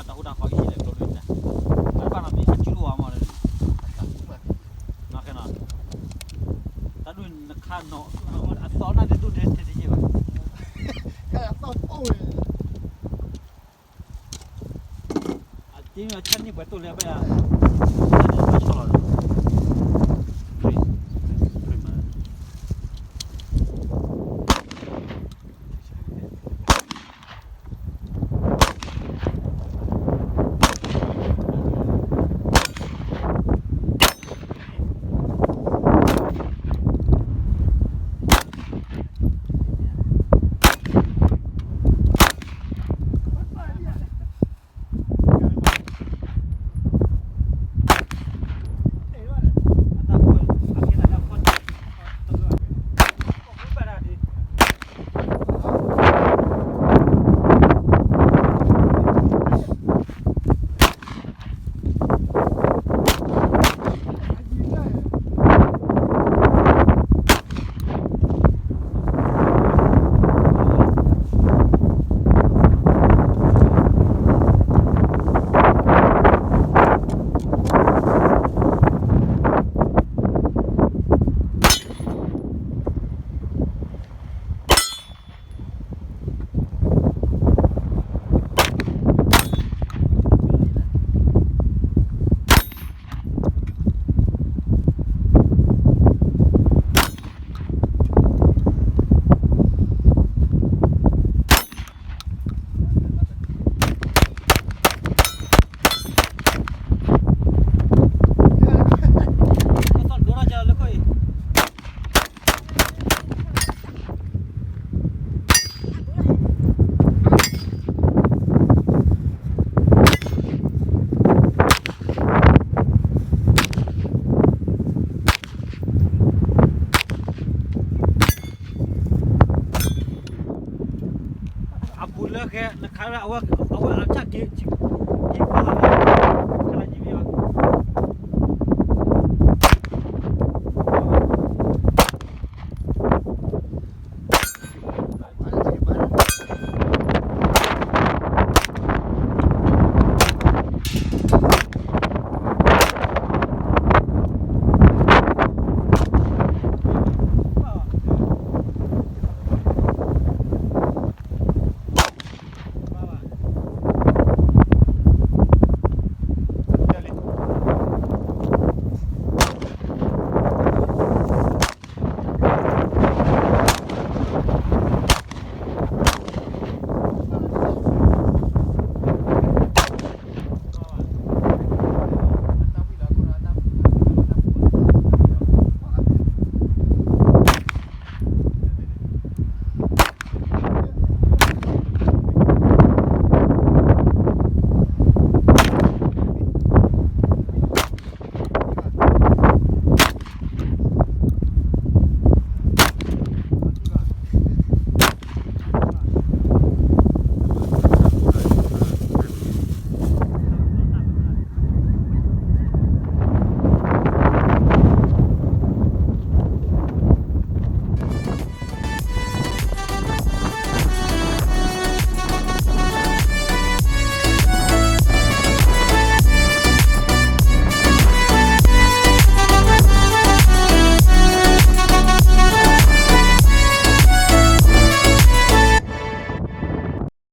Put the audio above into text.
တၢ်ဟူတၢ်ဃီအံၤလဲၣ် ကျိဒိၣ်န့ၣ်, တၢ်ဘၣ်နီၤမ့ၢ်အစုလိာ်အါမး, နီၢ်ခဲနီၤ, တၢ်ဒိၣ်နခါနီၤ, အသီနၢ်ဒ့ဒိၣ်ဒ့ထဲတယ့ၢ်ဘၣ်, အသီအိၣ်ဝဲ, အတ့မ့ၢ်ဆၣ်န့ၢ်ပှဲၤတိၢ်လဲၣ်ဘၣ်ယၤ, ဘၣ်ဆီလီၤဒီး, အပူၤလၢဃဲ နခးဝဲ အဝဲအဆၣ်က့ၤ